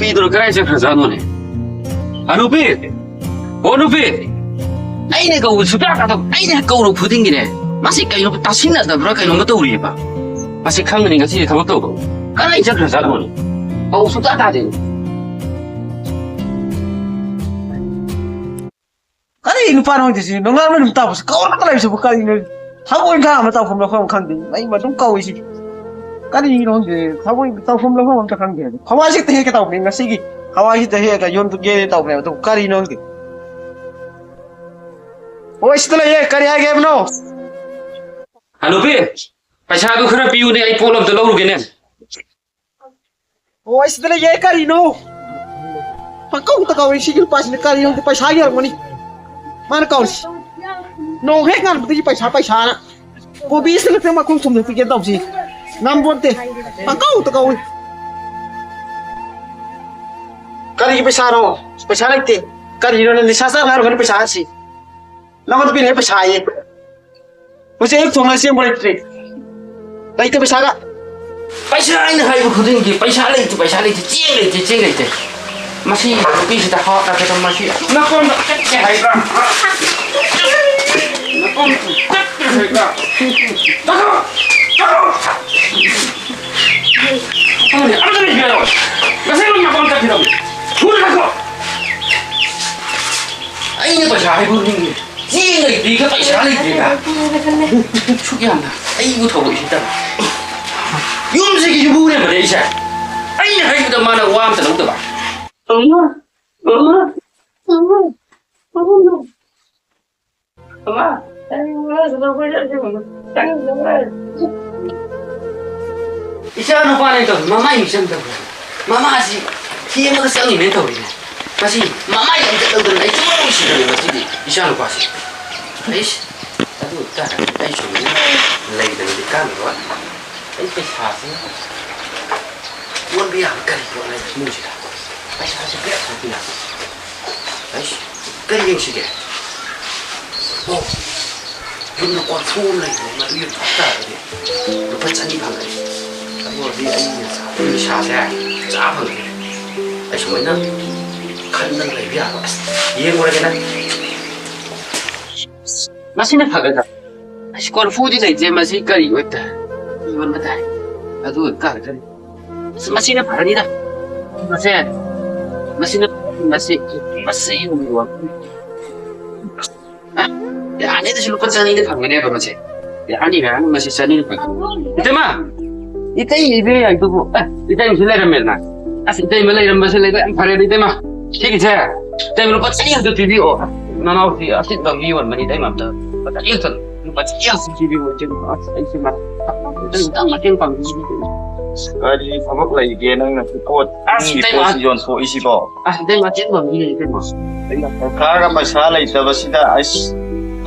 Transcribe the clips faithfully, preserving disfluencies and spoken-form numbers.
ꯅꯨꯄꯤꯗꯨꯅ ꯀꯗꯥꯏ ꯆꯠꯈ꯭ꯔꯖꯥꯠꯅꯣꯅꯦ? ꯍꯅꯨꯕꯤ! ꯑꯣ, ꯅꯨꯄꯤ! ꯑꯩꯅ ꯀꯧꯕ ꯁꯨꯛꯇꯥ ꯇꯥꯗꯕ, ꯑꯩꯅ ꯍꯦꯛ ꯀꯧꯔ ꯈꯨꯗꯤꯡꯒꯤꯅꯦ, ꯃꯁꯤ ꯀꯩꯅꯣ ꯇꯥꯁꯤꯟꯅꯗꯕ꯭ꯔꯥ ꯀꯩꯅꯣꯝꯃ ꯇꯧꯔꯤꯑꯕ꯫ ꯃꯁꯤ ꯈꯪꯒꯅꯤ ꯉꯁꯤꯗꯤ ꯊꯕꯛ ꯇꯧꯕ꯫ ꯀꯗꯥꯏ ꯆꯠꯈ꯭ꯔꯖꯥꯠꯅꯣꯅꯦ? ꯀꯧꯕ ꯁꯨꯛꯇꯥ ꯇꯥꯗꯦ꯫ ꯀꯔꯤ ꯅꯨꯄꯥꯅꯣ ꯈꯪꯗꯦ ꯁꯤ, ꯅꯣꯡꯉꯥꯟꯕ ꯅꯨꯃꯤꯠ ꯇꯥꯕꯁꯤ ꯀꯧꯔꯒ ꯂꯩꯕꯁꯤꯕꯨ ꯀꯔꯤꯅꯣ? ꯊꯕꯛ ꯏꯪꯈꯥꯡ ꯑꯃ ꯇꯧꯐꯝ ꯂꯧꯐꯝ ꯈꯪꯗꯦ꯫ ꯑꯩ ꯑꯗꯨꯝ ꯀꯧꯏꯁꯤ꯫ ꯀꯔꯤꯅꯣ ꯈꯪꯗꯦ, ꯊꯕꯛ ꯇꯧꯐꯝ ꯂꯧꯐꯝ ꯑꯝꯇ ꯈꯪꯗꯦ꯫ ꯈꯋꯥꯁꯤ ꯍꯦꯛꯇ ꯍꯦꯛꯀꯦ ꯇꯧꯕꯅꯤ ꯉꯁꯤꯒꯤ꯫ ꯈꯋꯥꯁꯤ ꯍꯦꯛꯇ ꯍꯦꯛꯑꯒ ꯌꯣꯟꯊꯣꯛꯀꯦ ꯇꯧꯕꯅꯦ, ꯑꯗꯨ ꯀꯔꯤꯅꯣ ꯈꯪꯗꯦ꯫ ꯍꯣꯏ, ꯁꯤꯗ ꯂꯩꯌꯦ꯫ ꯀꯔꯤ ꯍꯥꯏꯒꯦ ꯍꯥꯏꯕꯅꯣ? ꯍꯅꯨꯕꯤ, ꯄꯩꯁꯥꯗꯨ ꯈꯔ ꯄꯤꯌꯨꯅꯦ, ꯑꯩ ꯄꯣꯠ ꯑꯝꯇ ꯂꯧꯔꯨꯒꯦꯅꯦ꯫ ꯑꯣ, ꯑꯩ ꯁꯤꯗ ꯂꯩꯌꯦ, ꯀꯔꯤꯅꯣ? ꯄꯪꯀꯧꯗ ꯀꯧꯏ ꯁꯤꯒꯤ ꯅꯨꯄꯥꯁꯤꯅ, ꯀꯔꯤꯅꯣ ꯈꯪꯗꯦ, ꯄꯩꯁꯥꯒꯤ ꯑꯣꯏꯔꯝꯒꯅꯤ ꯃꯥꯅ ꯀꯧꯔꯤꯁꯤ꯫ ꯅꯣꯡ ꯍꯦꯛ ꯉꯥꯟꯕꯗꯒꯤ ꯄꯩꯁꯥ, ꯄꯩꯁꯥꯅ꯫ ꯀꯣꯕꯤ ꯁꯤꯂꯛꯇ ꯃꯈꯨꯝ ꯊꯨꯝꯗ ꯄꯤꯒꯦ ꯇꯧꯁꯤ꯫ ꯉꯝꯕꯣꯟꯇꯦ꯫ ꯄꯪꯀꯧꯗ ꯀꯧꯏ꯫ ꯀꯔꯤꯒꯤ ꯄꯩꯁꯥꯅꯣ? ꯄꯩꯁꯥ ꯂꯩꯇꯦ꯫ ꯀꯔꯤꯅꯣ ꯅꯪ ꯅꯤꯁꯥ ꯆꯥꯕ ꯍꯥꯏꯔꯨꯒꯅꯤ ꯄꯩꯁꯥ ꯍꯥꯏꯁꯤ? ꯅꯉꯣꯟꯗ ꯄꯤꯅꯤꯡꯉꯥꯏ ꯄꯩꯁꯥ ꯍꯥꯏꯌꯦ꯫ ꯍꯧꯖꯤꯛ ꯑꯌꯨꯛ ꯊꯣꯡꯅ ꯁꯦꯝꯕ ꯂꯩꯇ꯭ꯔꯤ꯫ ꯂꯩꯇꯦ ꯄꯩꯁꯥꯒ꯫ ꯄꯩꯁꯥ ꯑꯩꯅ ꯍꯥꯏꯕ ꯈꯨꯗꯤꯡꯒꯤ ꯄꯩꯁꯥ ꯂꯩꯇꯦ, ꯄꯩꯁꯥ ꯂꯩꯇꯦ, ꯆꯦꯡ ꯂꯩꯇꯦ, ꯆꯦꯡ ꯂꯩꯇꯦ꯫ ꯃꯁꯤ ꯅꯨꯄꯤꯁꯤꯗ ꯍꯥꯠꯂꯒ ꯃꯁꯤ ꯅꯀꯣꯟꯗ ꯆꯠꯀꯦ ꯍꯥꯏꯕ꯭ꯔꯥ? ꯅꯀꯣꯟꯗ ꯆꯠꯀꯦ ꯍꯥꯏꯕ꯭ꯔꯥ? ꯆꯠꯈ꯭ꯔꯣ! ꯆꯠꯈ꯭ꯔꯣ! ꯈꯪꯗꯦ, ꯑꯃꯇ ꯂꯩꯕꯤꯔꯣ꯫ ꯉꯁꯥꯏ ꯅꯀꯣꯟꯗ ꯆꯠꯈꯤꯗꯕꯅꯤ꯫ ꯊꯨꯅ ꯆꯠꯈ꯭ꯔꯣ! ꯑꯩꯅ ꯄꯩꯁꯥ ꯍꯥꯏꯕ ꯈꯨꯗꯤꯡꯒꯤ ꯆꯦꯡ ꯂꯩꯇꯦꯒ ꯄꯩꯁꯥ ꯂꯩꯇꯦꯒ꯫ ꯁꯨꯛ ꯌꯥꯝꯅ ꯑꯩꯕꯨ ꯊꯧꯕ ꯏꯁꯤꯠꯇꯕ꯫ ꯌꯨꯝꯁꯤꯒꯤ ꯌꯨꯝꯕꯨꯅꯦꯕꯅꯦ ꯑꯩꯁꯦ꯫ ꯑꯩꯅ ꯍꯥꯏꯕꯗ ꯃꯥꯅ ꯋꯥ ꯑꯝꯇ ꯂꯧꯗꯕ꯫ ꯏꯆꯥ ꯅꯨꯄꯥꯅꯦ ꯇꯧꯔꯤ, ꯃꯃꯥꯏ ꯃꯤꯆꯪ ꯇꯧꯔꯤ꯫ ꯃꯃꯥꯁꯤ ꯊꯦꯝꯃꯒ ꯆꯪꯉꯤꯅꯦ ꯇꯧꯔꯤꯅꯦ꯫ ꯃꯁꯤ ꯃꯃꯥꯏ ꯑꯝꯇ ꯇꯧꯗꯅ ꯑꯩ ꯊꯃꯣꯏ ꯅꯨꯡꯁꯤꯕꯅꯦ ꯃꯁꯤꯗꯤ ꯏꯆꯥ ꯅꯨꯄꯥꯁꯤ꯫ ꯑꯩꯁ, ꯑꯗꯨ ꯑꯣꯏꯇꯥꯔꯒꯗꯤ ꯑꯩ ꯁꯨꯝ ꯂꯩꯗꯅꯗꯤ ꯀꯥꯟꯅꯔꯣꯏ꯫ ꯑꯩ ꯄꯩꯁꯥꯁꯤ ꯌꯣꯟꯕ ꯌꯥꯕ ꯀꯔꯤ ꯄꯣꯠ ꯂꯩ ꯏꯃꯨꯡꯁꯤꯗ? ꯄꯩꯁꯥꯁꯤ ꯄꯤꯔꯛ ꯊꯣꯛꯄ ꯌꯥꯕ꯫ ꯑꯩꯁ, ꯀꯔꯤ ꯌꯦꯡꯁꯤꯒꯦ? ꯑꯣ, ꯌꯨꯝꯗ ꯀꯣꯔꯐꯨ ꯑꯃ ꯂꯩꯕꯅꯦ, ꯃꯗꯨ ꯌꯣꯟꯊꯣꯛ ꯇꯥꯔꯒꯗꯤ ꯂꯨꯄꯥ ꯆꯅꯤ ꯐꯪꯒꯅꯤ꯫ ꯑꯗꯨ ꯑꯣꯏꯔꯗꯤ ꯑꯩꯅ ꯆꯥꯗꯣꯏ ꯅꯤꯁꯥꯁꯦ ꯆꯥ ꯐꯪꯒꯅꯤ꯫ ꯑꯁꯨꯃꯥꯏꯅ ꯈꯟꯗꯅ ꯂꯩꯕ ꯌꯥꯕ꯫ ꯑꯁ, ꯌꯦꯡꯉꯨꯔꯒꯦꯗ꯫ ꯃꯁꯤꯅ ꯐꯒꯗ꯭ꯔꯥ? ꯑꯁ, ꯀꯣꯔꯐꯨꯗꯤ ꯂꯩꯇꯦ꯫ ꯃꯁꯤ ꯀꯔꯤ ꯑꯣꯏꯇꯥ ꯌꯣꯟꯕ ꯇꯥꯏ꯫ ꯑꯗꯨ ꯑꯣꯏꯕ ꯇꯥꯔꯒꯗꯤ ꯑꯁ, ꯃꯁꯤꯅ ꯐꯔꯅꯤꯗ꯫ ꯃꯁꯦ, ꯃꯁꯤꯅ, ꯃꯁꯤ, ꯃꯁꯤ ꯌꯣꯟꯕ꯫ ꯑ, ꯌꯥꯅꯤꯗ, ꯁꯤ ꯂꯨꯄꯥ ꯆꯅꯤꯗ ꯐꯪꯒꯅꯦꯕ ꯃꯁꯦ꯫ ꯌꯥꯅꯤ, ꯌꯥꯅꯤ, ꯃꯁꯤ ꯆꯅꯤꯗ ꯐꯪꯒꯅꯤ꯫ ꯏꯇꯩꯃ! ꯏꯇꯩ ꯏꯕꯦ ꯌꯥꯏꯗꯨꯕꯨ꯫ ꯑꯦ, ꯏꯇꯩꯃꯁꯨ ꯂꯩꯔꯝꯃꯦꯗꯅ꯫ ꯑꯁ, ꯏꯇꯩꯃ ꯂꯩꯔꯝꯕꯁꯦ ꯂꯩꯕ ꯌꯥꯝ ꯐꯔꯦꯗ, ꯏꯇꯩꯃ꯫ ꯁꯤꯒꯤꯁꯦ, ꯏꯇꯩꯃ, ꯂꯨꯄꯥ ꯆꯅꯤ ꯈꯛꯇ ꯄꯤꯕꯤꯌꯣ꯫ ꯅꯅꯥꯎꯁꯤ ꯑꯆꯤꯟꯕ ꯃꯤ ꯑꯣꯏꯔꯝꯕꯅꯤ, ꯏꯇꯩꯃ, ꯑꯝꯇ ꯂꯨꯄꯥ ꯆꯅꯤ ꯈꯛꯇ, ꯂꯨꯄꯥ ꯆꯅꯤ ꯈꯛꯇ ꯄꯤꯕꯤꯌꯣ, ꯏꯇꯩꯃ꯫ ꯑꯁ, ꯑꯩꯁꯦ ꯃ-, ꯑꯝꯇꯪ ꯃꯇꯦꯡ ꯄꯥꯡꯕꯤꯌꯨ, ꯏꯇꯩꯃ꯫ ꯀꯔꯤ ꯊꯕꯛ ꯂꯩꯒꯦ ꯅꯪꯅ ꯄꯣꯠ, ꯑꯁ, ꯅꯪꯒꯤ ꯏꯇꯩꯃ꯫ ꯄꯣꯠꯁꯤ ꯌꯣꯟꯊꯣꯛꯏꯁꯤꯕꯣ? ꯑꯁ, ꯏꯇꯩꯃ, ꯑꯆꯤꯟꯕ ꯃꯤꯅꯦ, ꯏꯇꯩꯃ꯫ ꯑꯩꯅ ꯄꯩꯁꯥꯒ ꯄꯩꯁꯥ ꯂꯩꯇꯕꯁꯤꯗ, ꯑꯩꯁ,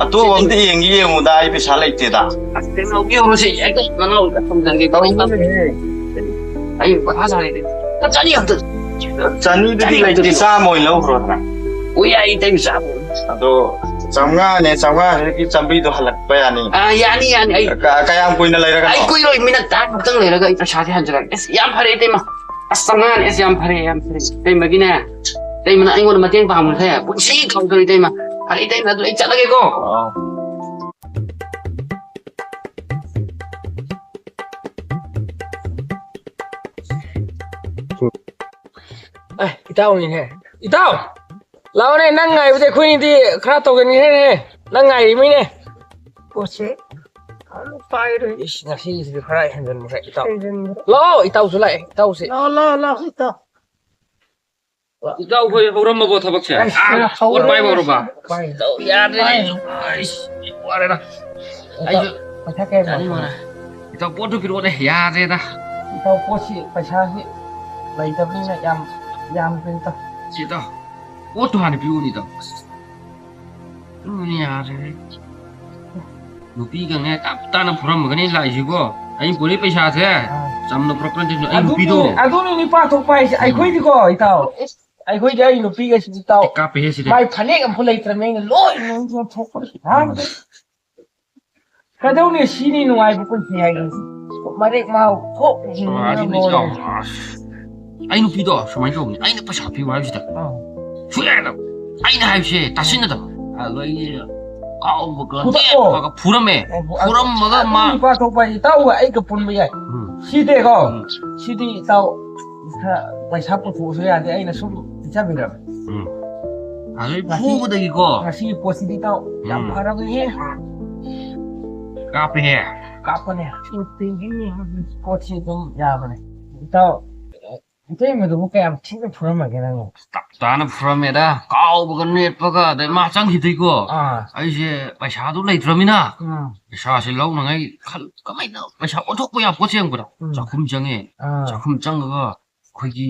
ꯑꯇꯣꯞꯄ ꯑꯝꯇ ꯌꯦꯡꯒꯦ ꯌꯦꯡꯉꯨꯗ, ꯑꯩ ꯄꯩꯁꯥ ꯂꯩꯇꯦꯗ꯫ ꯑꯁ, ꯀꯩꯅꯣ, ꯂꯧꯕꯤꯍꯧꯔꯣꯁꯦ, ꯍꯦꯛꯇ ꯅꯅꯥꯎꯗ ꯊꯝꯖꯟꯒꯦ꯫ ꯇꯧꯕꯅꯦꯍꯦ꯫ ꯑꯩ ꯃꯊꯥ ꯁꯥꯔꯦ꯫ ꯆꯅꯤ ꯈꯛꯇ꯫ ꯆꯅꯤꯗꯨꯗꯤ ꯆꯅꯤ ꯂꯩꯇꯦ, ꯈꯛꯇ꯫ ꯆꯥꯝꯃ ꯑꯣꯏꯅ ꯂꯧꯈ꯭ꯔꯣꯗꯅ꯫ ꯑꯣ, ꯌꯥꯏ, ꯏꯇꯩꯃ, ꯆꯥꯝꯃ ꯑꯣꯏꯅ꯫ ꯑꯗꯣ ꯆꯥꯝꯃꯉꯥꯅꯦ, ꯆꯥꯝꯃꯉꯥ ꯍꯦꯛꯀꯤ ꯆꯥꯝꯃꯔꯤꯗꯣ ꯍꯜꯂꯛꯄ ꯌꯥꯅꯤ꯫ ꯑꯥ, ꯌꯥꯅꯤ, ꯌꯥꯅꯤ, ꯑꯩ ꯀ-, ꯀꯌꯥꯝ ꯀꯨꯏꯅ ꯂꯩꯔꯒꯅꯣ? ꯑꯩ ꯀꯨꯏꯔꯣꯏ, ꯃꯤꯅꯠ ꯇꯔꯥ ꯈꯛꯇꯪ ꯂꯩꯔꯒ ꯑꯩ ꯄꯩꯁꯥꯁꯦ ꯍꯟꯖꯔꯛꯑꯒꯦ꯫ ꯑꯁ, ꯌꯥꯝ ꯐꯔꯦ, ꯏꯇꯩꯃ꯫ ꯑꯁ, ꯆꯥꯝꯃꯉꯥꯅꯦ꯫ ꯑꯁ, ꯌꯥꯝ ꯐꯔꯦ, ꯌꯥꯝ ꯐꯔꯦ꯫ ꯏꯇꯩꯃꯒꯤꯅꯦ, ꯏꯇꯩꯃꯅ ꯑꯩꯉꯣꯟꯗ ꯃꯇꯦꯡ ꯄꯥꯡꯕꯁꯦ ꯄꯨꯟꯁꯤ ꯀꯥꯎꯖꯔꯣꯏ, ꯏꯇꯩꯃ꯫ ꯐꯔꯦ, ꯏꯇꯩꯃ, ꯑꯗꯨ ꯑꯩ ꯆꯠꯂꯒꯦꯀꯣ꯫ ꯑꯥꯎ꯫ ꯑꯦ, ꯏꯇꯥꯎꯅꯤꯅꯦ꯫ ꯏꯇꯥꯎ! ꯂꯥꯛꯑꯣꯅꯦ, ꯅꯪ ꯉꯥꯏꯕꯗꯤ ꯑꯩꯈꯣꯏꯅꯤꯗꯤ ꯈꯔ ꯇꯧꯒꯅꯤꯍꯦ꯫ ꯅꯪ ꯉꯥꯏꯔꯤꯃꯤꯅꯦ꯫ ꯄꯣꯠꯁꯦ ꯑꯃꯨꯛ ꯄꯥꯏꯔꯣꯏ꯫ ꯏꯁ, ꯉꯁꯤꯒꯤꯁꯤꯗꯤ ꯈꯔ ꯍꯦꯟꯖꯟꯈ꯭ꯔꯦ, ꯏꯇꯥꯎ꯫ ꯍꯦꯟꯖꯟꯈ꯭ꯔꯦ꯫ ꯂꯥꯛꯑꯣ, ꯏꯇꯥꯎꯁꯨ ꯂꯥꯛꯑꯦ, ꯏꯇꯥꯎꯁꯦ꯫ ꯂꯥꯛꯑꯣ, ꯂꯥꯛꯑꯣ, ꯂꯥꯛꯑꯣ, ꯏꯇꯥꯎ꯫ ꯏꯇꯥꯎ ꯍꯣꯏ ꯍꯧꯔꯝꯃꯕꯣ ꯊꯕꯛꯁꯦ? ꯑꯁ, ꯑꯥ, ꯄꯣꯠ ꯍꯧꯔꯦ꯫ ꯄꯥꯏꯕ ꯍꯧꯔꯕ? ꯄꯥꯏ-, ꯇꯧ ꯌꯥꯗ꯭ꯔꯦꯅꯦ꯫ ꯄꯥꯏ-, ꯑꯩꯁ, ꯋꯥꯔꯦꯗ꯫ ꯏꯇꯥꯎ, ꯑꯩꯁꯨ ꯄꯩꯁꯥ ꯀꯌꯥ ꯌꯥꯅꯤ, ꯂꯥꯛꯄꯅꯣ? ꯋꯥꯔꯦ꯫ ꯏꯇꯥꯎ, ꯄꯣꯠꯇꯨ ꯄꯤꯔꯛꯑꯣꯅꯦ, ꯌꯥꯗ꯭ꯔꯦꯗ꯫ ꯏꯇꯥꯎ, ꯄꯣꯠꯁꯤ ꯄꯩꯁꯥꯁꯤ ꯂꯩꯇꯕꯅꯤꯅ ꯌꯥꯝ ꯌꯥꯝꯗ꯭ꯔꯦ, ꯏꯇꯥꯎ꯫ ꯁꯤ ꯏꯇꯥꯎ, ꯄꯣꯠꯇꯨ ꯍꯥꯟꯅ ꯄꯤꯔꯛꯎꯅꯦ, ꯏꯇꯥꯎ꯫ ꯑꯗꯨꯅꯤ ꯌꯥꯗ꯭ꯔꯦ꯫ ꯅꯨꯄꯤꯒꯅꯦ ꯇꯞ ꯇꯥꯅ ꯐꯨꯔꯝꯃꯒꯅꯤ ꯂꯥꯛꯏꯁꯤꯀꯣ꯫ ꯑꯩ ꯄꯨꯔꯛꯏ ꯄꯩꯁꯥꯁꯦ ꯑꯥ꯫ ꯆꯝꯅ ꯄꯨꯔꯛꯄ ꯅꯠꯇꯦ, ꯑꯩ ꯑꯗꯨꯅꯤ, ꯅꯨꯄꯤꯗꯣ꯫ ꯑꯗꯨꯅꯤ ꯅꯨꯄꯥ ꯊꯣꯛꯄ ꯍꯥꯏꯁꯦ꯫ ꯎꯝ꯫ ꯑꯩꯈꯣꯏꯗꯤꯀꯣ, ꯏꯇꯥꯎ, ꯑꯩꯈꯣꯏꯗꯤ ꯑꯩ ꯅꯨꯄꯤꯒꯁꯤꯗꯤ, ꯏꯇꯥꯎ, ꯑꯩ ꯀꯥꯞꯄꯦꯍꯦ ꯁꯤꯗꯤ꯫ ꯃꯥꯏ ꯐꯅꯦꯛ ꯑꯃꯐꯥꯎ ꯂꯩꯇ꯭ꯔꯕꯅꯤ, ꯑꯩꯅ ꯂꯣꯏ ꯂꯣꯏ ꯌꯣꯟꯊꯣꯛꯄꯅꯤ꯫ ꯎꯝ꯫ ꯀꯗꯧꯅꯦ ꯁꯤꯅꯤ ꯅꯨꯡꯉꯥꯏꯕ ꯄꯨꯟꯁꯤ ꯍꯥꯏꯕꯁꯤ? ꯃꯔꯦꯛ ꯃꯍꯥꯎ ꯊꯣꯛ ꯑꯣ, ꯍꯤꯡꯕꯅ ꯑꯗꯨꯅꯤ ꯂꯣꯏꯔꯦ꯫ ꯏꯇꯥꯎ꯫ ꯑꯁ꯫ ꯑꯩ ꯅꯨꯄꯤꯗꯣ ꯁꯨꯃꯥꯏꯅ ꯇꯧꯕꯅꯤ, ꯑꯩꯅ ꯄꯩꯁꯥ ꯄꯤꯌꯨ ꯍꯥꯏꯕꯁꯤꯗ ꯑꯥ꯫ ꯁꯨꯌꯥ ꯌꯥꯗꯕ꯫ ꯑꯩꯅ ꯍꯥꯏꯕꯁꯦ ꯇꯥꯁꯤꯟꯅꯗꯕ꯫ ꯑꯗꯒꯤ ꯀꯥꯎꯕꯒ ꯐꯨꯗꯠꯂꯣ꯫ ꯅꯦꯠꯄꯒ ꯐꯨꯔꯝꯃꯦ꯫ ꯑꯣ, ꯑꯗꯨ- ꯐꯨꯔꯝꯃꯒ ꯑꯗꯨ ꯃꯥ ꯅꯨꯄꯥ ꯊꯣꯛꯄ ꯍꯥꯏꯁꯦ ꯏꯇꯥꯎꯒ ꯑꯩꯒ ꯄꯨꯟꯕ ꯌꯥꯏ꯫ ꯎꯝ, ꯁꯤꯗꯤꯀꯣ ꯎꯝ, ꯁꯤꯗꯤ ꯏꯇꯥꯎ ꯈꯔ ꯄꯩꯁꯥ ꯄꯨꯊꯣꯛꯑꯁꯨ ꯌꯥꯗꯦ, ꯑꯩꯅ ꯁꯨꯝ ꯄꯤꯖꯕꯤꯔꯕ꯫ ꯎꯝ꯫ ꯑꯗꯩ ꯉꯁꯤ- ꯐꯨꯕꯗꯒꯤꯀꯣ ꯉꯁꯤꯒꯤ ꯄꯣꯠꯁꯤꯗꯤ ꯏꯇꯥꯎ ꯌꯥꯝ ꯎꯝ꯫ ꯐꯔꯕꯅꯦꯍꯦ꯫ ꯀꯥꯞꯄꯦꯍꯦ꯫ ꯀꯥꯞꯄꯅꯦ꯫ ꯄꯣꯠꯁꯤ ꯑꯗꯨꯝ ꯌꯥꯕꯅꯦ꯫ ꯏꯇꯥꯎ ꯏꯇꯩꯃꯗꯨꯕꯨ ꯀꯌꯥꯝ ꯊꯤꯅ ꯐꯨꯔꯝꯃꯒꯦ ꯅꯪꯕꯨ? ꯇꯞ ꯇꯥꯅ ꯐꯨꯔꯝꯃꯦꯗ, ꯀꯥꯎꯕꯒ ꯅꯦꯠꯄꯒ꯫ ꯑꯗꯩ ꯃꯥ ꯆꯪꯈꯤꯗꯩꯀꯣ ꯑꯥ꯫ ꯑꯩꯁꯦ ꯄꯩꯁꯥꯗꯨ ꯂꯩꯇ꯭ꯔꯃꯤꯅ ꯎꯝ꯫ ꯄꯩꯁꯥꯁꯦ ꯂꯧꯅꯉꯥꯏ ꯈꯜ-, ꯀꯃꯥꯏꯅ ꯄꯩꯁꯥ ꯑꯣꯟꯊꯣꯛꯄ ꯌꯥꯕ ꯄꯣꯠ ꯆꯦ ꯌꯦꯡꯕꯗꯣ꯫ ꯎꯝ꯫ ꯆꯥꯛꯈꯨꯝ ꯆꯪꯉꯦ꯫ ꯑꯥ꯫ ꯆꯥꯛꯈꯨꯝ ꯆꯪꯉꯒ ꯑꯩꯈꯣꯏꯒꯤ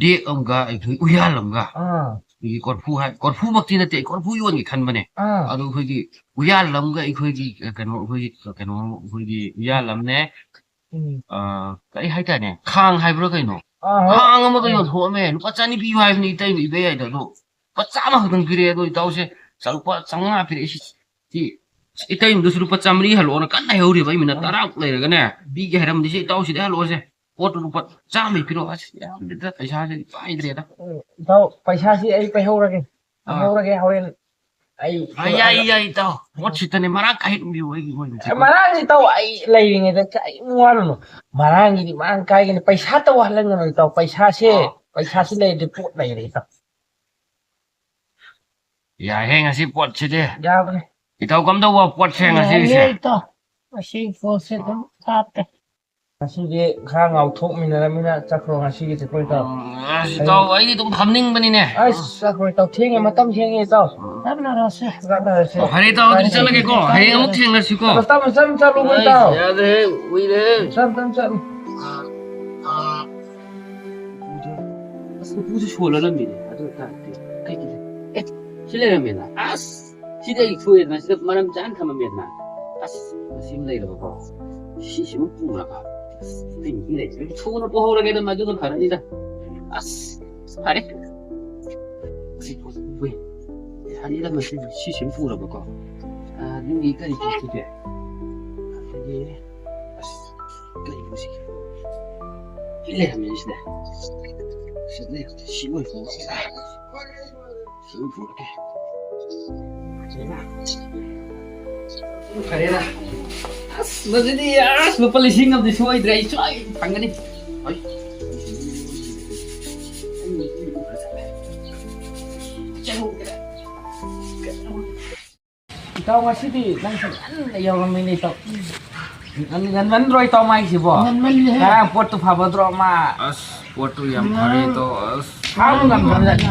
ꯗꯦꯛ ꯑꯃꯒ ꯑꯩꯈꯣꯏ ꯎꯌꯥꯜ ꯑꯃꯒ ꯑꯥ꯫ ꯑꯩꯈꯣꯏꯒꯤ ꯀꯣꯔꯐꯨ ꯍꯥꯏ, ꯀꯣꯔꯐꯨꯃꯛꯇꯤ ꯅꯠꯇꯦ, ꯑꯩ ꯀꯣꯔꯐꯨ ꯌꯣꯟꯒꯦ ꯈꯟꯕꯅꯦ꯫ ꯑꯥ꯫ ꯑꯗꯣ ꯑꯩꯈꯣꯏꯒꯤ ꯎꯌꯥꯜ ꯑꯃꯒ ꯑꯩꯈꯣꯏꯒꯤ ꯀꯩꯅꯣ, ꯑꯩꯈꯣꯏꯒꯤ ꯀꯩꯅꯣ, ꯑꯩꯈꯣꯏꯒꯤ ꯎꯌꯥꯜ ꯑꯃꯅꯦ꯫ ꯎꯝ꯫ ꯑꯥ, ꯀꯔꯤ ꯍꯥꯏꯇꯥꯔꯦ, ꯈꯥꯡ ꯍꯥꯏꯕ꯭ꯔꯥ ꯀꯩꯅꯣ? ꯑꯥ, ꯍꯣꯏ꯫ ꯈꯥꯡ ꯑꯃꯒ ꯑꯥ꯫ ꯌꯣꯟꯊꯣꯛꯑꯝꯃꯦ꯫ ꯂꯨꯄꯥ ꯆꯅꯤ ꯄꯤꯌꯨ ꯍꯥꯏꯕꯅꯤ ꯏꯇꯩꯃ ꯏꯕ ꯌꯥꯏꯗ, ꯑꯗꯣ ꯂꯨꯄꯥ ꯆꯥꯝꯃ ꯈꯛꯇꯪ ꯄꯤꯔꯛꯑꯦ꯫ ꯑꯗꯣ ꯏꯇꯥꯎꯁꯦ ꯂꯨꯄꯥ ꯆꯥꯝꯃꯉꯥ ꯄꯤꯔꯛꯑꯦ꯫ ꯁꯤ, ꯁꯤ ꯏꯇꯩꯃꯗꯁꯨ ꯂꯨꯄꯥ ꯆꯥꯝꯃꯔꯤ ꯍꯜꯂꯛꯑꯣꯅ ꯀꯟꯅ ꯍꯥꯏꯍꯧꯔꯤꯕ꯫ ꯑꯩ ꯃꯤꯅꯠ ꯑꯥ꯫ ꯇꯔꯥꯃꯨꯛ ꯂꯩꯔꯒꯅꯦ ꯄꯤꯒꯦ ꯍꯥꯏꯔꯝꯕꯗꯤ ꯁꯤ ꯏꯇꯥꯎꯁꯤꯗ ꯍꯜꯂꯛꯑꯣꯁꯦ꯫ ꯄꯣꯠꯇꯨ ꯂꯨꯄꯥ ꯆꯥꯝꯃ ꯄꯤꯔꯛꯑꯣ꯫ ꯑꯁ, ꯌꯥꯝꯗ꯭ꯔꯦꯗ, ꯄꯩꯁꯥꯁꯦ ꯄꯥꯏꯗ꯭ꯔꯦꯗ꯫ ꯎꯝ, ꯏꯇꯥꯎ, ꯄꯩꯁꯥꯁꯤ ꯑꯩ ꯄꯩꯍꯧꯔꯒꯦ꯫ ꯑꯥ꯫ ꯄꯩꯍꯧꯔꯒꯦ, ꯍꯣꯔꯦꯟ ꯑꯩ ꯑꯥ, ꯌꯥꯏ, ꯌꯥꯏ, ꯏꯇꯥꯎ꯫ ꯄꯣꯠꯁꯤꯇꯅꯦ ꯃꯔꯥꯡ ꯀꯥꯏꯍꯟꯕꯤꯌꯨ ꯑꯩꯒꯤ ꯑꯣꯏꯅ꯫ ꯑꯦ, ꯃꯔꯥꯡꯁꯤ ꯏꯇꯥꯎ ꯑꯩ ꯂꯩꯔꯤꯉꯩꯗ ꯀꯔꯤꯝ ꯋꯥꯔꯨꯅꯨ꯫ ꯃꯔꯥꯡꯒꯤꯗꯤ ꯃꯔꯥꯡ ꯀꯥꯏꯒꯅꯤ꯫ ꯄꯩꯁꯥ ꯇꯧꯍꯜꯂꯒꯅꯨ ꯏꯇꯥꯎ꯫ ꯄꯩꯁꯥꯁꯦ, ꯑꯥ꯫ ꯄꯩꯁꯥꯁꯤ ꯂꯩꯔꯗꯤ ꯄꯣꯠ ꯂꯩꯔꯦ ꯏꯇꯥꯎ꯫ ꯌꯥꯏꯍꯦ ꯉꯁꯤ ꯄꯣꯠꯁꯤꯗꯤ꯫ ꯌꯥꯕꯅꯦ꯫ ꯏꯇꯥꯎ ꯀꯝꯗꯧꯕ ꯄꯣꯠꯁꯦ ꯉꯁꯤꯒꯤꯁꯦ? ꯌꯥꯏꯌꯦ ꯏꯇꯥꯎ꯫ ꯉꯁꯤ ꯄꯣꯠꯁꯦ ꯑꯗꯨꯝ ꯍꯥꯞꯄꯦ꯫ ꯉꯁꯤꯗꯤ ꯈꯔ ꯉꯥꯎꯊꯣꯛꯃꯤꯟꯅꯔꯃꯤꯅ ꯆꯠꯈ꯭ꯔꯣ ꯉꯁꯤꯒꯤꯗꯤ ꯑꯩꯈꯣꯏ ꯏꯇꯥꯎ꯫ ꯎꯝ, ꯑꯁ, ꯏꯇꯥꯎ, ꯑꯩꯗꯤ ꯑꯗꯨꯝ ꯐꯝꯅꯤꯡꯕꯅꯤꯅꯦ꯫ ꯑꯁ, ꯆꯠꯈ꯭ꯔꯣ ꯏꯇꯥꯎ꯫ ꯊꯦꯡꯉꯦ, ꯃꯇꯝ ꯊꯦꯡꯉꯦ ꯏꯇꯥꯎ꯫ ꯆꯠꯅꯔꯁꯦ꯫ ꯆꯠꯅꯔꯁꯦ꯫ ꯑꯣ, ꯐꯔꯦ ꯏꯇꯥꯎ, ꯑꯗꯨꯗꯤ ꯆꯠꯂꯒꯦꯀꯣ꯫ ꯍꯌꯦꯡ ꯑꯃꯨꯛ ꯊꯦꯡꯅꯁꯤꯀꯣ꯫ ꯇꯞꯅ, ꯇꯞꯅ ꯆꯠꯂꯨ, ꯆꯠꯂꯨ, ꯇꯞꯅ ꯆꯠꯂꯨ ꯏꯇꯥꯎ꯫ ꯑꯁ, ꯌꯥꯗ꯭ꯔꯦꯍꯦ, ꯎꯏꯔꯦꯍꯦ꯫ ꯇꯞꯅ, ꯇꯞꯅ ꯆꯠꯂꯨ꯫ ꯑꯁ, ꯎꯄꯨꯁꯨ ꯁꯣꯜꯂ ꯂꯝꯃꯤꯅꯦ꯫ ꯑꯗꯨ ꯑꯣꯏꯇꯥꯔꯗꯤ ꯀꯩꯒꯤ? ꯑꯦ, ꯁꯤ ꯂꯩꯔꯝꯃꯦꯅ꯫ ꯑꯁ, ꯁꯤꯗꯤ ꯑꯩ ꯁꯣꯏꯗꯅ ꯁꯤꯗ ꯃꯔꯝ ꯆꯥꯅ ꯊꯝꯃꯝꯃꯦꯗꯅ꯫ ꯑꯁ, ꯃꯁꯤ ꯑꯃ ꯂꯩꯔꯕꯀꯣ꯫ ꯁꯤꯁꯤꯃ ꯄꯨꯔꯒ꯫ ꯑꯁ, ꯑꯩ ꯅꯨꯄꯤ ꯂꯩꯇ꯭ꯔꯦ꯫ ꯊꯨꯅ ꯄꯨꯍꯧꯔꯒꯦꯗ, ꯃꯗꯨꯅ ꯐꯔꯅꯤꯗ꯫ ꯑꯁ, ꯐꯔꯦ꯫ ꯁꯤ ꯄꯣꯠꯁꯤ ꯄꯨꯕ ꯌꯥꯏ꯫ ꯌꯥꯅꯤꯗ, ꯃꯁꯤ, ꯁꯤꯁꯤꯃ ꯄꯨꯔꯕꯀꯣ꯫ ꯑꯥ, ꯅꯪꯒꯤ ꯀꯔꯤ ꯄꯣꯠ ꯄꯨꯒꯦ? ꯑꯗꯒꯤ, ꯑꯁ, ꯀꯔꯤꯅꯣ ꯁꯤꯒꯤ? ꯂꯩꯔꯝꯃꯦ ꯁꯤꯗ꯫ ꯁꯤꯗ ꯂꯩ, ꯁꯤ ꯑꯣꯏ ꯄꯨꯔꯛꯑꯣ꯫ ꯁꯤ ꯑꯣꯏ ꯄꯨꯔꯛꯀꯦ꯫ ꯁꯤꯅ꯫ ꯐꯔꯦꯗ꯫ ꯑꯁ, ꯃꯁꯤꯗꯤ, ꯑꯁ, ꯂꯨꯄꯥ ꯂꯤꯁꯤꯡ ꯑꯃꯗꯤ ꯁꯣꯏꯗ꯭ꯔꯦ꯫ ꯑꯩ ꯁꯣꯏ ꯐꯪꯒꯅꯤ꯫ ꯍꯣꯏ꯫ ꯏꯇꯥꯎ, ꯉꯁꯤꯗꯤ ꯅꯪꯁꯨ ꯉꯟꯅ ꯌꯧꯔꯝꯃꯤꯅꯦ, ꯏꯇꯥꯎ꯫ ꯉꯟ-, ꯉꯟꯃꯟꯗ꯭ꯔꯣ, ꯏꯇꯥꯎ, ꯃꯥꯏꯁꯤꯕꯣ? ꯉꯟꯃꯜꯂꯦꯍꯦ꯫ ꯉꯔꯥꯡ ꯄꯣꯠꯇꯨ ꯐꯕꯗ꯭ꯔꯣ, ꯃꯥ? ꯑꯁ, ꯄꯣꯠꯇꯨ ꯌꯥꯝ ꯐꯔꯦ, ꯏꯇꯥꯎ꯫ ꯑꯁ, ꯈꯥꯡꯕ ꯉꯝꯗ꯭ꯔꯕꯖꯥꯠꯅꯤ꯫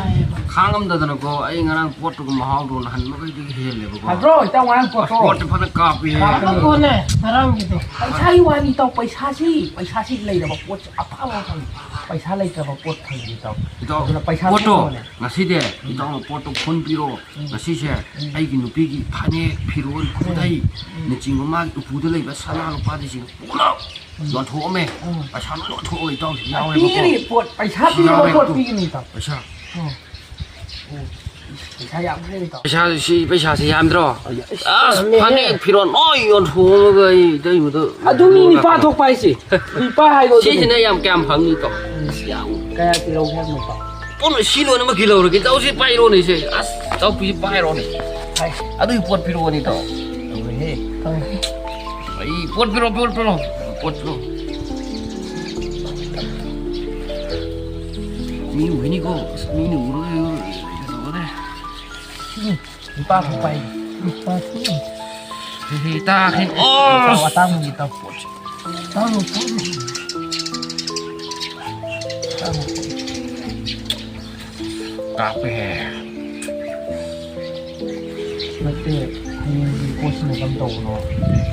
ꯈꯥꯡꯉꯝꯗꯗꯅꯀꯣ, ꯑꯩ ꯉꯔꯥꯡ ꯄꯣꯠꯇꯨꯒ ꯃꯍꯥꯎꯗꯣ ꯅꯍꯥꯟꯃꯈꯩꯗꯒꯤ ꯍꯦꯜꯂꯦꯕꯀꯣ꯫ ꯐꯗ꯭ꯔꯣ, ꯏꯇꯥꯎ, ꯉꯔꯥꯡ ꯄꯣꯠꯇꯣ? ꯑꯁ, ꯄꯣꯠꯇꯨ ꯐꯖꯅ ꯀꯥꯞꯄꯤꯍꯦ꯫ ꯐꯕ ꯄꯣꯠꯅꯦ, ꯉꯔꯥꯡꯒꯤꯗꯣ꯫ ꯄꯩꯁꯥꯒꯤ ꯋꯥꯅꯤ, ꯏꯇꯥꯎ, ꯄꯩꯁꯥꯁꯤ, ꯄꯩꯁꯥꯁꯤ ꯂꯩꯔꯕ ꯄꯣꯠꯁꯤ ꯑꯐꯕ ꯐꯪꯉꯤ꯫ ꯄꯩꯁꯥ ꯂꯩꯇ꯭ꯔꯕ ꯄꯣꯠ ꯐꯪꯉꯤ, ꯏꯇꯥꯎ꯫ ꯏꯇꯥꯎ, ꯑꯗꯨꯅ ꯄꯩꯁꯥ ꯄꯣꯠꯇꯣ ꯊꯣꯛꯅꯕꯅꯦ꯫ ꯉꯁꯤꯗꯤ ꯏꯇꯥꯎꯅ ꯄꯣꯠꯇꯣ ꯐꯨꯟ ꯄꯤꯔꯛꯑꯣ꯫ ꯎꯝ꯫ ꯉꯁꯤꯁꯦ ꯎꯝ꯫ ꯑꯩꯒꯤ ꯅꯨꯄꯤꯒꯤ ꯐꯅꯦꯛ, ꯐꯤꯔꯣꯜ, ꯎꯝ꯫ ꯈꯨꯗꯩ, ꯎꯝ꯫ ꯅꯆꯤꯡꯕ ꯃꯥꯒꯤ ꯎꯄꯨꯗ ꯂꯩꯕ ꯁꯅꯥ ꯂꯨꯄꯥꯗꯁꯤꯡ ꯄꯨꯂꯞ ꯎꯝ꯫ ꯌꯣꯟꯊꯣꯛꯑꯝꯃꯦ꯫ ꯎꯝ꯫ ꯄꯩꯁꯥ ꯂꯣꯏ ꯂꯣꯏꯊꯣꯛꯑꯣ, ꯏꯇꯥꯎꯁꯤ ꯌꯥꯎꯔꯦꯕꯀꯣ꯫ ꯄꯤꯒꯅꯤ, ꯄꯣꯠ, ꯄꯩꯁꯥ ꯄꯤꯔꯕ ꯌꯥꯎꯔꯦ꯫ ꯄꯣꯠ ꯄꯤꯒꯅꯤ, ꯏꯇꯥꯎ꯫ ꯄꯩꯁꯥ꯫ ꯎꯝ꯫ ꯎꯝ꯫ ꯄꯩꯁꯥ ꯌꯥꯝꯈ꯭ꯔꯦ, ꯏꯇꯥꯎ꯫ ꯄꯩꯁꯥꯁꯤ, ꯄꯩꯁꯥꯁꯤ ꯌꯥꯝꯗ꯭ꯔꯣ? ꯑꯁ, ꯑꯁ, ꯌꯥꯝꯃꯦꯍꯦ꯫ ꯐꯅꯦꯛ, ꯐꯤꯔꯣꯜ ꯂꯣꯏ ꯌꯣꯟꯊꯣꯛꯑꯝꯃꯒ ꯑꯩ ꯏꯇꯩꯃꯗ ꯑꯗꯨꯅꯤ ꯅꯨꯄꯥ ꯊꯣꯛꯄ ꯍꯥꯏꯁꯦ꯫ ꯅꯨꯄꯥ ꯍꯥꯏꯗꯣ ꯑꯗꯨꯅꯤ꯫ ꯁꯤꯁꯤꯅ ꯌꯥꯝ ꯀꯌꯥꯝ ꯐꯪꯅꯤ, ꯏꯇꯥꯎ? ꯎꯝ꯫ ꯑꯁ, ꯌꯥꯝ ꯀꯌꯥ ꯀꯤꯂꯣ ꯍꯥꯏꯕꯅꯣ, ꯏꯇꯥꯎ? ꯄꯨꯟꯅ ꯁꯤ ꯂꯣꯏꯅꯃꯛꯀꯤ ꯂꯧꯔꯒꯦ꯫ ꯇꯧꯁꯤ ꯄꯥꯏꯔꯣꯅꯦ ꯁꯦ꯫ ꯑꯁ, ꯆꯧꯀ꯭ꯔꯤꯁꯤ ꯄꯥꯏꯔꯣꯅꯦ꯫ ꯍꯥꯏ꯫ ꯑꯗꯨꯒꯤ ꯄꯣꯠ ꯄꯤꯔꯛꯑꯣꯅꯦ, ꯏꯇꯥꯎ꯫ ꯇꯧꯔꯦꯍꯦ꯫ ꯇꯧꯔꯦ꯫ ꯑꯩ ꯄꯣꯠ ꯄꯤꯔꯛꯑꯣ, ꯄꯣꯠ ꯄꯤꯔꯛꯑꯣ꯫ ꯄꯣꯠ ꯄꯤꯔꯛꯑꯣ꯫ ꯃꯤ ꯎꯈꯤꯅꯤꯀꯣ꯫ ꯑꯁ, ꯃꯤꯅ ꯎꯔꯒ ꯀꯩꯗꯧꯒꯅꯤ? ꯎꯝ, ꯂꯨꯄꯥ ꯑꯃ ꯄꯥꯏ꯫ ꯂꯨꯄꯥ ꯆꯍꯨꯝ꯫ ꯍꯦ, ꯍꯦ, ꯇꯥꯈ꯭ꯔꯦ꯫ ꯑꯁ! ꯑꯇꯥꯡꯕꯒꯤ ꯇꯧ꯫ ꯇꯥꯡꯉꯣ, ꯇꯥꯡꯉꯣ꯫ ꯇꯥꯡꯉꯣ꯫ ꯀꯥꯞꯄꯦꯍꯦ꯫ ꯅꯠꯇꯦ, ꯍꯌꯦꯡꯒꯤ ꯄꯣꯠꯁꯤꯅ ꯀꯔꯝ ꯇꯧꯕꯅꯣ?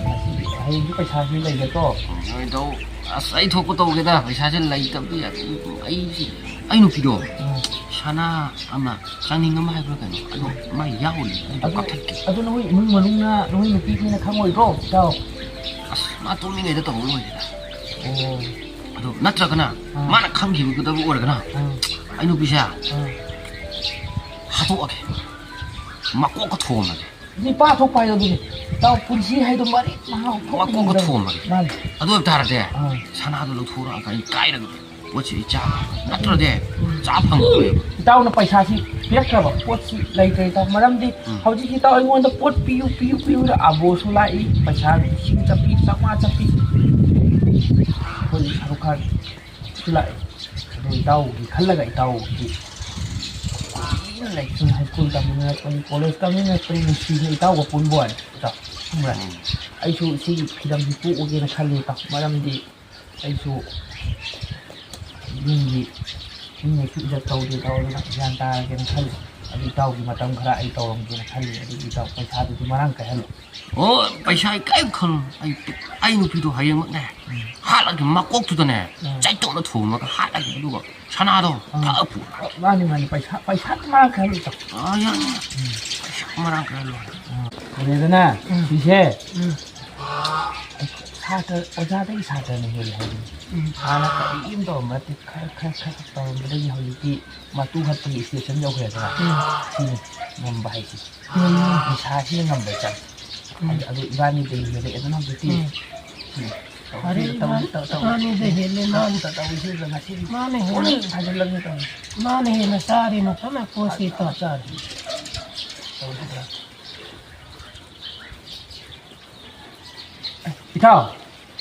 ꯉꯁꯤꯗꯤ, ꯍꯌꯦꯡꯗꯤ ꯄꯩꯁꯥꯁꯤ ꯂꯩꯒꯗ꯭ꯔꯣ? ꯅꯣꯏꯗꯧ, ꯑꯁ, ꯑꯩ ꯊꯣꯛꯄ ꯇꯧꯒꯦꯗ, ꯄꯩꯁꯥꯁꯦ ꯂꯩꯇꯕꯗꯤ ꯌꯥꯗꯦ꯫ ꯑꯩꯁꯤ, ꯑꯩ ꯅꯨꯄꯤꯗꯣ, ꯎꯝ꯫ ꯁꯅꯥ ꯑꯃ, ꯆꯥꯅꯤꯡ ꯑꯃ ꯍꯥꯏꯕ꯭ꯔꯥ ꯀꯩꯅꯣ, ꯑꯗꯣ ꯃꯥ ꯌꯥꯎꯔꯤ, ꯑꯗꯨ ꯑꯗꯨ, ꯀꯛꯊꯠꯀꯦ꯫ ꯑꯗꯨ ꯅꯈꯣꯏ ꯏꯃꯨꯡ ꯃꯅꯨꯡꯅ, ꯅꯈꯣꯏ ꯅꯨꯄꯤꯈꯩꯅ ꯈꯪꯉꯣꯏꯗ꯭ꯔꯣ, ꯏꯇꯥꯎ? ꯑꯁ, ꯃꯥ ꯇꯨꯝꯃꯤꯉꯩꯗ ꯇꯧꯕ ꯂꯣꯏꯔꯦꯗ꯫ ꯑꯣ꯫ ꯑꯗꯣ ꯅꯠꯇ꯭ꯔꯒꯅ ꯑꯥ꯫ ꯃꯥꯅ ꯈꯪꯈꯤꯒꯗꯕ ꯑꯣꯏꯔꯒꯅ ꯑꯥ꯫ ꯑꯩ ꯅꯨꯄꯤꯁꯦ ꯑꯥ꯫ ꯍꯥꯠꯇꯣꯛꯑꯒꯦ꯫ ꯃꯀꯣꯛꯀ ꯊꯣꯝꯃꯒꯦ꯫ ꯅꯨꯄꯥ ꯊꯣꯛꯄ ꯍꯥꯏꯗꯣ ꯑꯗꯨꯅꯤ꯫ ꯏꯇꯥꯎ, ꯄꯨꯟꯁꯤ ꯍꯥꯏꯗꯣ ꯃꯔꯦꯛ ꯃꯍꯥꯎ ꯊꯣꯛꯅ ꯃꯀꯣꯛꯀ ꯍꯤꯡꯒꯗꯕꯅꯤ꯫ ꯊꯣꯝꯃꯒꯦ꯫ ꯃꯥꯅꯤ꯫ ꯑꯗꯨ ꯑꯣꯏꯕ ꯇꯥꯔꯗꯤ, ꯑꯥ꯫ ꯁꯅꯥꯗꯣ ꯂꯧꯊꯣꯔꯛꯑꯒ ꯑꯩ ꯀꯥꯏꯔꯒ ꯄꯣꯠꯁꯦ ꯑꯩ ꯆꯥ꯫ ꯅꯠꯇ꯭ꯔꯗꯤ ꯆꯥ ꯐꯪꯉꯣꯏꯕ꯫ ꯏꯇꯥꯎꯅ ꯄꯩꯁꯥꯁꯤ ꯄꯤꯔꯛꯇ꯭ꯔꯕ ꯄꯣꯠꯁꯤ ꯂꯩꯇ꯭ꯔꯦ ꯏꯇꯥꯎ꯫ ꯃꯔꯝꯗꯤ ꯎꯝ꯫ ꯍꯧꯖꯤꯛ ꯏꯇꯥꯎ ꯑꯩꯉꯣꯟꯗ ꯄꯣꯠ ꯄꯤꯌꯨ, ꯄꯤꯌꯨ, ꯄꯤꯌꯨꯅ ꯑꯕꯣꯁꯨ ꯂꯥꯛꯏ, ꯄꯩꯁꯥ ꯂꯤꯁꯤꯡ ꯆꯠꯄꯤ, ꯆꯥꯝꯃꯉꯥ ꯆꯠꯄꯤ꯫ ꯑꯩꯈꯣꯏ ꯁꯔꯨꯛ ꯈꯔꯁꯨ ꯂꯥꯛꯏ꯫ ꯑꯗꯨ ꯏꯇꯥꯎꯒꯤ ꯈꯜꯂꯒ ꯏꯇꯥꯎꯒꯤ ꯀꯨꯏꯅ ꯂꯩꯔꯛꯄꯅꯤ, ꯍꯥꯏ ꯁ꯭ꯀꯨꯜ ꯇꯝꯃꯤꯟꯅꯔꯛꯄꯅꯤ, ꯀꯣꯂꯦꯖ ꯇꯝꯃꯤꯟꯅꯔꯛꯄꯅꯤ, ꯅꯨꯡꯁꯤꯅ ꯏꯇꯥꯎꯒ ꯄꯨꯟꯕ ꯋꯥꯅꯤ ꯏꯇꯥꯎ꯫ ꯈꯪꯕ꯭ꯔꯥ? ꯎꯝ꯫ ꯑꯩꯁꯨ ꯁꯤꯒꯤ ꯐꯤꯂꯝꯁꯤ ꯇꯣꯛꯑꯒꯦꯅ ꯈꯜꯂꯤ ꯏꯇꯥꯎ꯫ ꯃꯔꯝꯗꯤ ꯑꯩꯁꯨ ꯌꯨꯝꯒꯤ ꯃꯤꯅꯁꯨ ꯏꯖꯠ ꯇꯧꯗꯦ ꯇꯧꯗꯅ ꯒ꯭ꯌꯥꯟ ꯇꯥꯔꯒꯦꯅ ꯈꯜꯂꯤ꯫ ꯑꯗꯨ ꯏꯇꯥꯎꯒꯤ ꯃꯇꯝ ꯈꯔ ꯑꯩ ꯇꯧꯔꯝꯒꯦꯅ ꯈꯜꯂꯤ꯫ ꯑꯗꯨ ꯏꯇꯥꯎ ꯄꯩꯁꯥꯗꯨꯗꯤ ꯃꯔꯥꯡ ꯀꯥꯏꯍꯜꯂꯨ꯫ ꯑꯣ, ꯄꯩꯁꯥ ꯀꯔꯤꯝ ꯈꯜꯂꯨ꯫ ꯑꯩ, ꯑꯩ ꯅꯨꯄꯤꯗꯣ ꯍꯌꯦꯡꯃꯛꯅꯦ, ꯎꯝ꯫ ꯍꯥꯠꯂꯒꯦ, ꯃꯀꯣꯛꯇꯨꯗꯅꯦ, ꯎꯝ꯫ ꯆꯩꯇꯨꯞꯅ ꯊꯣꯝꯃꯒ ꯍꯥꯠꯂꯒꯦ, ꯑꯗꯨꯒ ꯁꯅꯥꯗꯣ ꯎꯝ꯫ ꯊꯛꯑ ꯄꯨꯔꯒꯦ꯫ ꯃꯥꯅꯤ, ꯃꯥꯅꯤ, ꯄꯩꯁꯥ, ꯄꯩꯁꯥꯗꯤ ꯃꯔꯥꯡ ꯀꯥꯏꯍꯜꯂꯨ ꯏꯇꯥꯎ꯫ ꯑꯥ, ꯌꯥꯅꯤ꯫ ꯎꯝ꯫ ꯄꯩꯁꯥ ꯃꯔꯥꯡ ꯀꯥꯏꯍꯜꯂꯨ꯫ ꯎꯝ꯫ ꯐꯔꯦꯗꯅ, ꯎꯝ꯫ ꯁꯤꯁꯦ ꯎꯝ꯫ ꯁꯥꯇ꯭ꯔ, ꯑꯣꯖꯥꯗꯒꯤ ꯁꯥꯇ꯭ꯔꯅ ꯍꯦꯜꯂꯦ ꯍꯥꯏꯕꯅꯤ꯫ ꯎꯝ꯫ ꯍꯥꯟꯅ ꯀꯔꯤꯝ ꯇꯧꯔꯝꯕ ꯅꯠꯇꯦ, ꯈꯔ, ꯈꯔ, ꯈꯔ ꯇꯧꯔꯝꯕꯗꯒꯤ ꯍꯧꯖꯤꯛꯇꯤ ꯃꯇꯨ ꯍꯠꯄꯒꯤ stage ꯑꯃ ꯌꯧꯈ꯭ꯔꯦꯗꯅ꯫ ꯎꯝ꯫ ꯁꯤꯅꯤ ꯉꯝꯕ ꯍꯥꯏꯁꯦ꯫ ꯎꯝ꯫ ꯅꯤꯁꯥꯁꯤꯅ ꯉꯝꯕ ꯆꯪ꯫ ꯎꯝ꯫ ꯑꯗꯨ, ꯑꯗꯨ ꯏꯕꯥꯅꯤꯗꯒꯤ ꯍꯦꯜꯂꯛꯑꯦꯗꯅ ꯍꯧꯖꯤꯛꯇꯤ꯫ ꯎꯝ꯫ ꯁꯤꯅꯤ꯫ ꯐꯔꯦ, ꯇꯧꯁꯤ, ꯏꯕꯥꯅꯤ, ꯇꯧꯁꯤ, ꯇꯧꯁꯤ꯫ ꯏꯕꯥꯅꯤꯗ ꯍꯦꯜꯂꯦ ꯃꯥꯅ꯫ ꯇꯧꯁꯤ, ꯉꯁꯤꯗꯤ ꯃꯥꯅ ꯍꯦꯜꯂꯦ꯫ ꯐꯖꯅ ꯇꯧꯁꯤ꯫ ꯃꯥꯅ ꯍꯦꯟꯅ ꯆꯥꯔꯦ ꯃꯐꯝ ꯀꯣꯛꯁꯤ ꯇꯧ꯫ ꯆꯥꯔꯦ꯫ ꯇꯧꯁꯤ, ꯇꯧꯁꯤ꯫ ꯏꯇꯥꯎ,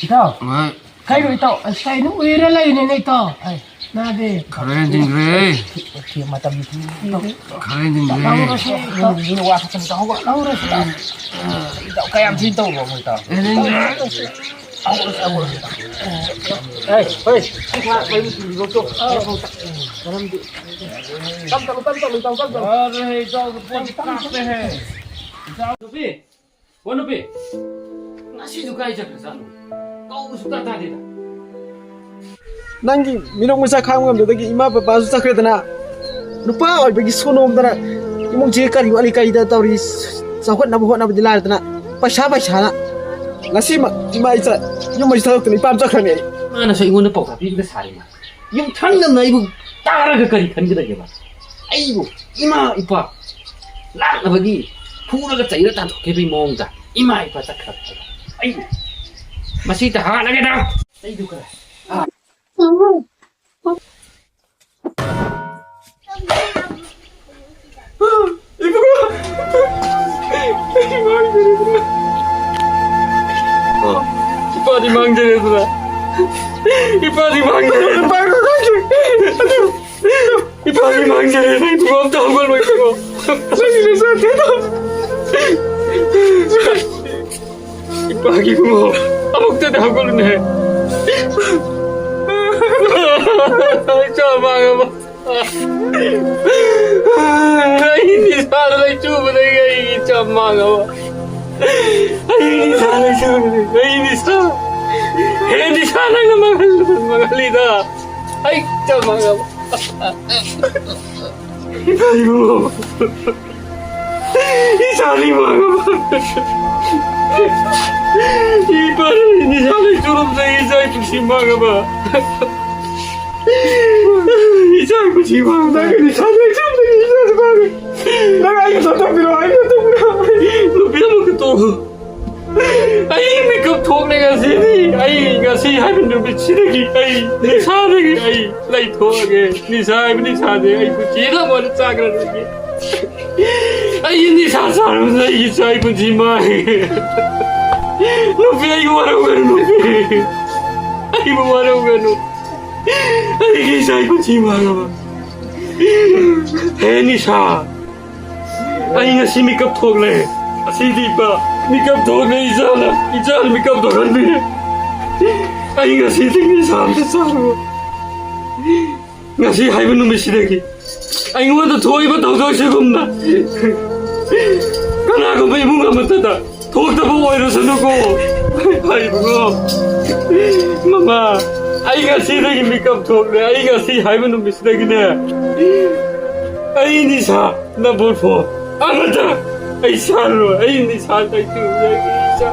ꯏꯇꯥꯎ꯫ ꯍꯣꯏ꯫ ꯀꯩꯅꯣ ꯏꯇꯥꯎ? ꯑꯁ, ꯀꯩꯅꯣ ꯎꯏꯔ ꯂꯩꯅꯦꯅꯦ ꯏꯇꯥꯎ? ꯑꯩ꯫ ꯅꯥꯗꯦ꯫ ꯈꯔ ꯍꯦꯟꯖꯤꯟꯈ꯭ꯔꯦ꯫ ꯊꯤ-, ꯊꯤ-, ꯃꯇꯝ ꯊꯤ-, ꯏꯇꯥꯎ꯫ ꯈꯔ ꯍꯦꯟꯖꯤꯟꯈ꯭ꯔꯦ꯫ ꯂꯧꯔꯁꯤ ꯏꯇꯥꯎ꯫ ꯃꯤꯅ ꯋꯥ ꯈꯛꯇꯅꯤ ꯏꯇꯥꯎ꯫ ꯍꯧꯒꯠꯂꯣ꯫ ꯂꯧꯔꯁꯤ ꯏꯇꯥꯎ꯫ ꯏꯇꯥꯎ, ꯀꯌꯥꯝ ꯊꯤꯅ ꯇꯧꯔꯕꯅꯣ ꯏꯇꯥꯎ? ꯍꯦꯟꯖꯤꯟꯈ꯭ꯔꯦ꯫ ꯍꯧꯒꯠꯂꯁꯤ, ꯍꯧꯒꯠꯂꯁꯤ꯫ ꯑꯦ, ꯍꯣꯏ, ꯁꯤ ꯈꯔ ꯃꯩ ꯃꯨꯠꯈꯤꯕꯗꯣ ꯇꯣꯛ꯫ ꯃꯔꯝꯗꯤ ꯇꯞ ꯇꯞꯅ, ꯇꯞ ꯇꯞꯅ ꯏꯇꯥꯎ, ꯇꯞ ꯇꯞꯅ꯫ ꯑꯔꯦ, ꯏꯇꯥꯎꯗꯣ ꯄꯣꯠꯁꯤ ꯀꯥꯞꯄꯦꯍꯦ꯫ ꯏꯇꯥꯎ꯫ ꯅꯨꯄꯤ, ꯑꯣ ꯅꯨꯄꯤ, ꯉꯁꯤꯁꯨ ꯀꯥꯏ ꯆꯠꯈ꯭ꯔꯖꯥꯠꯅꯣ? ꯀꯧꯕ ꯁꯨꯡꯇꯥ ꯇꯥꯗꯦꯗ꯫ ꯅꯪꯒꯤ ꯃꯤꯅꯣꯛ ꯃꯩꯁꯥ ꯈꯥꯡꯕ ꯉꯝꯗꯕꯗꯒꯤ ꯏꯃꯥ ꯄꯄꯥꯁꯨ ꯆꯠꯈ꯭ꯔꯦꯗꯅ, ꯅꯨꯄꯥ ꯑꯣꯏꯕꯒꯤ ꯁꯣꯟꯅꯣꯝꯗꯅ ꯏꯃꯨꯡꯁꯤ ꯀꯔꯤ ꯋꯥꯠꯂꯤ ꯀꯔꯤꯗ ꯇꯧꯔꯤ, ꯆꯥꯎꯈꯠꯅꯕ ꯍꯣꯠꯅꯕꯗꯤ ꯂꯥꯏꯔꯗꯅ ꯄꯩꯁꯥ, ꯄꯩꯁꯥꯅ ꯉꯁꯤꯃꯛ ꯏꯃꯥ ꯏꯆꯥ ꯌꯨꯝ ꯃꯩꯁꯨ ꯊꯥꯗꯣꯛꯇꯅ ꯏꯄꯥꯝ ꯆꯠꯈ꯭ꯔꯅꯤ ꯑꯩ꯫ ꯃꯥꯅꯁꯨ ꯑꯩꯉꯣꯟꯗ ꯄꯥꯎꯇꯥꯛ ꯄꯤꯕꯗ ꯁꯥꯔꯤ ꯃꯥ꯫ ꯌꯨꯝꯊꯪꯅꯕꯅ ꯑꯩꯕꯨ ꯇꯥꯔꯒ ꯀꯔꯤ ꯈꯟꯒꯗꯒꯦꯕ? ꯑꯩꯕꯨ ꯏꯃꯥ ꯏꯄꯥ ꯂꯥꯛꯅꯕꯒꯤ ꯐꯨꯔꯒ ꯆꯩꯔ ꯇꯥꯟꯊꯣꯛꯈꯤꯕꯒꯤ ꯃꯑꯣꯡꯗ ꯏꯃꯥ ꯏꯄꯥ ꯆꯠꯈ꯭ꯔꯕ꯫ ꯑꯩ ꯃꯁꯤꯗ ꯍꯥꯠꯂꯒꯦꯗ꯫ ꯑꯩꯗꯨ ꯈꯔ ꯏꯕꯨꯡꯉꯣ! ꯏꯄꯥꯗꯤ ꯃꯥꯡꯖꯔꯦꯗꯅ꯫ ꯏꯄꯥꯗꯤ ꯃꯥꯡꯖꯔꯦ꯫ ꯏꯄꯥꯗꯤ ꯃꯥꯡꯖꯔꯦ꯫ ꯅꯪ ꯏꯕꯨꯡꯉꯣ ꯑꯝꯇ ꯍꯧꯒꯠꯂꯣ, ꯏꯕꯨꯡꯉꯣ꯫ ꯏꯄꯥꯒꯤ ꯏꯕꯨꯡꯉꯣ, ꯑꯃꯨꯛꯇꯗꯤ ꯍꯧꯒꯠꯂꯨꯅꯦ꯫ ꯏꯆꯥ ꯃꯥꯡꯉꯕ꯫ ꯑꯩ ꯅꯤꯁꯥꯗ ꯂꯩꯆꯨꯕꯗꯒꯤ ꯑꯩ ꯏꯆꯥ ꯃꯥꯡꯉꯕ꯫ ꯑꯩ ꯅꯤꯁꯥ ꯂꯩꯆꯨꯕꯗꯒꯤ ꯑꯩ ꯅꯤꯁꯥ꯫ ꯍꯦ ꯅꯤꯁꯥ, ꯅꯪꯅ ꯃꯥꯡꯍꯜꯂꯤꯗ꯫ ꯑꯩ ꯏꯆꯥ ꯃꯥꯡꯉꯕ꯫ ꯏꯕꯨꯡꯉꯣ꯫ ꯏꯆꯥꯗꯤ ꯃꯥꯡꯉꯕ꯫ ꯏꯄꯥꯅ ꯅꯤꯁꯥ ꯂꯩꯆꯨꯔꯝꯗꯒꯤ ꯏꯆꯥꯒꯤ ꯄꯨꯟꯁꯤ ꯃꯥꯡꯉꯕ꯫ ꯏꯆꯥꯒꯤ ꯄꯨꯟꯁꯤ ꯃꯥꯡꯉꯕ꯫ ꯅꯪꯒꯤ ꯅꯤꯁꯥ ꯂꯩꯆꯨꯔꯝꯗꯒꯤ ꯏꯆꯥꯗꯤ ꯃꯥꯡꯉꯦ꯫ ꯅꯪ ꯑꯩꯒꯤ ꯁꯣꯠꯇꯣꯛꯄꯤꯔꯣ, ꯑꯩꯒꯤ ꯁꯣꯠꯇꯣꯛꯄꯤꯔꯣ꯫ ꯅꯨꯄꯤ ꯑꯃꯈꯛꯇꯣ꯫ ꯑꯩ ꯃꯤꯀꯞ ꯊꯣꯛꯂꯦ ꯉꯁꯤꯗꯤ꯫ ꯑꯩ ꯉꯁꯤ ꯍꯥꯏꯕ ꯅꯨꯃꯤꯠꯁꯤꯗꯒꯤ ꯑꯩ ꯅꯤꯁꯥꯗꯒꯤ ꯑꯩ ꯂꯩꯊꯣꯛꯑꯒꯦ꯫ ꯅꯤꯁꯥ ꯍꯥꯏꯕ ꯅꯤꯁꯥꯁꯦ ꯑꯩ ꯄꯨꯟꯁꯤ ꯂꯃꯟ ꯆꯥꯈ꯭ꯔꯔꯣꯏꯒꯦ꯫ ꯑꯩ ꯅꯤꯁꯥ ꯆꯥꯔꯕꯗ ꯑꯩꯒꯤ ꯏꯆꯥ ꯄꯨꯟꯁꯤ ꯃꯥꯡꯉꯦ꯫ ꯅꯨꯄꯤ, ꯑꯩꯕꯨ ꯋꯥꯔꯧꯒꯅꯨ, ꯅꯨꯄꯤ꯫ ꯑꯩꯕꯨ ꯋꯥꯔꯧꯒꯅꯨ꯫ ꯑꯩꯒꯤ ꯏꯆꯥ ꯄꯨꯟꯁꯤ ꯃꯥꯡꯉꯕ꯫ ꯍꯦ ꯅꯤꯁꯥ, ꯑꯩ ꯉꯁꯤ ꯃꯤꯀꯞ ꯊꯣꯛꯂꯦ꯫ ꯑꯁꯤꯗꯤ ꯏꯄꯥ, ꯃꯤꯀꯞ ꯊꯣꯛꯂꯦ, ꯏꯆꯥꯅ, ꯏꯆꯥꯅ ꯃꯤꯀꯞ ꯊꯣꯛꯍꯟꯕꯤꯔꯦ꯫ ꯑꯩ ꯉꯁꯤꯗꯒꯤ ꯅꯤꯁꯥ ꯑꯝꯇ ꯆꯥꯔꯣꯏ꯫ ꯉꯁꯤ ꯍꯥꯏꯕ ꯅꯨꯃꯤꯠꯁꯤꯗꯒꯤ ꯑꯩꯉꯣꯟꯗ ꯊꯣꯛꯏꯕ ꯊꯧꯗꯣꯛꯁꯤꯒꯨꯝꯅ ꯀꯅꯥꯒꯨꯝꯕ ꯏꯃꯨꯡ ꯑꯃꯠꯇꯗ ꯊꯣꯛꯇꯕ ꯑꯣꯏꯔꯁꯅꯨꯀꯣ꯫ ꯍꯥꯏꯕꯀꯣ꯫ ꯃꯃꯥ, ꯑꯩ ꯉꯁꯤꯗꯒꯤ ꯃꯤꯀꯞ ꯊꯣꯛꯂꯦ꯫ ꯑꯩ ꯉꯁꯤ ꯍꯥꯏꯕ ꯅꯨꯃꯤꯠꯁꯤꯗꯒꯤꯅꯦ, ꯑꯩ ꯅꯤꯁꯥ, ꯅꯝꯕꯔ ꯐꯣꯔ, ꯑꯃꯠꯇ ꯑꯩ ꯆꯥꯔꯔꯣꯏ꯫ ꯑꯩ ꯅꯤꯁꯥ ꯀꯥꯏꯊꯣꯛꯑꯦ꯫ ꯑꯩ ꯅꯤꯁꯥ